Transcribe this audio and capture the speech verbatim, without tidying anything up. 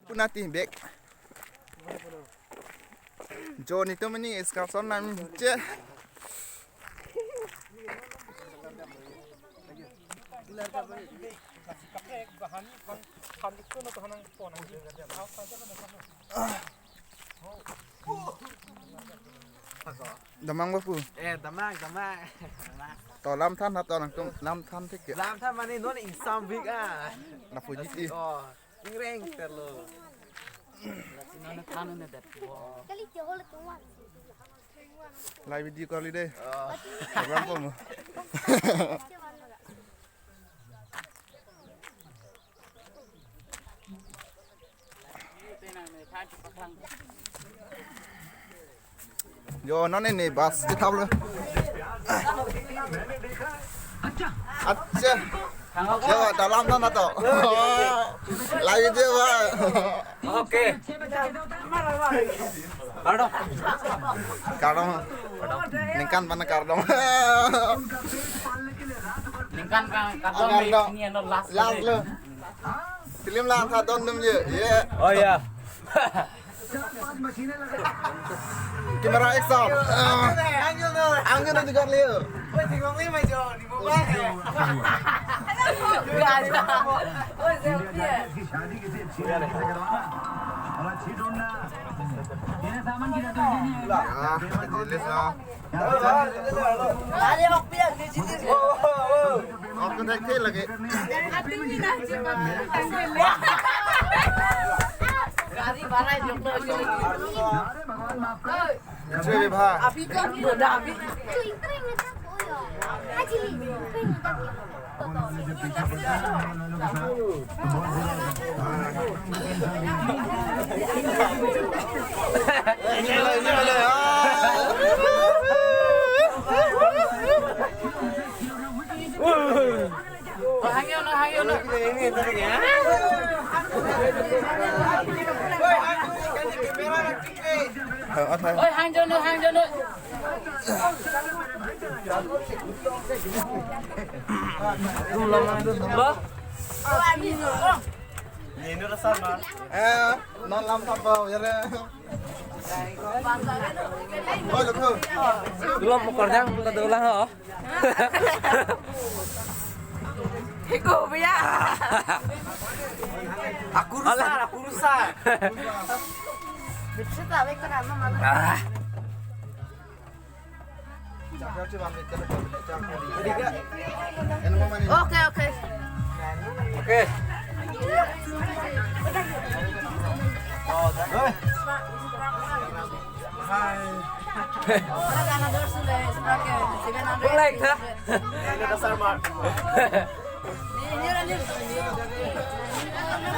Punati bek. Jo netum ini excursion nangji. Damnang bapu. Eh, damnang, damnang. To lam than ha to nangtum lam than thik ke. Lam than mane non ingsam bik ah. Lapu jiti. Oh, ingreng terlo. Non than ne det. Live video kali dei. Oh. Program po mo. Jo, non ini bus kita belum. Accha. Jo, dalam sana to. Lagi dia, Pak. Oke. Kardom. Kardom. Ningkan mana kardom? Ningkan ka-, kardom. Kardom. Ini yang last. Last lo. Film lang tha don dum ye. Ye. Oh ya. Camera action. Angyo no. Angyo no digar liyo. Oi, tingong ni mai jo, ni mobile hai. Gak ada. Oh, selfie ya? Ya, jelas ya. Aku naik lagi. Gari bara jok na. Kecil bha. Abi kan udah abi. Hangyo no, hangyo no. Oi, hangyo no, hangyo no. Lo? Eh, non lam tap bau ya le. Oi, lo ko. Lo mo kardang, kita dolang ho. Hiko, bhaiya. Aku rusak, aku rusak. Betul tak, baik kena mama. Ah. Oke, oke. Oke. Hai. Boleh, ha?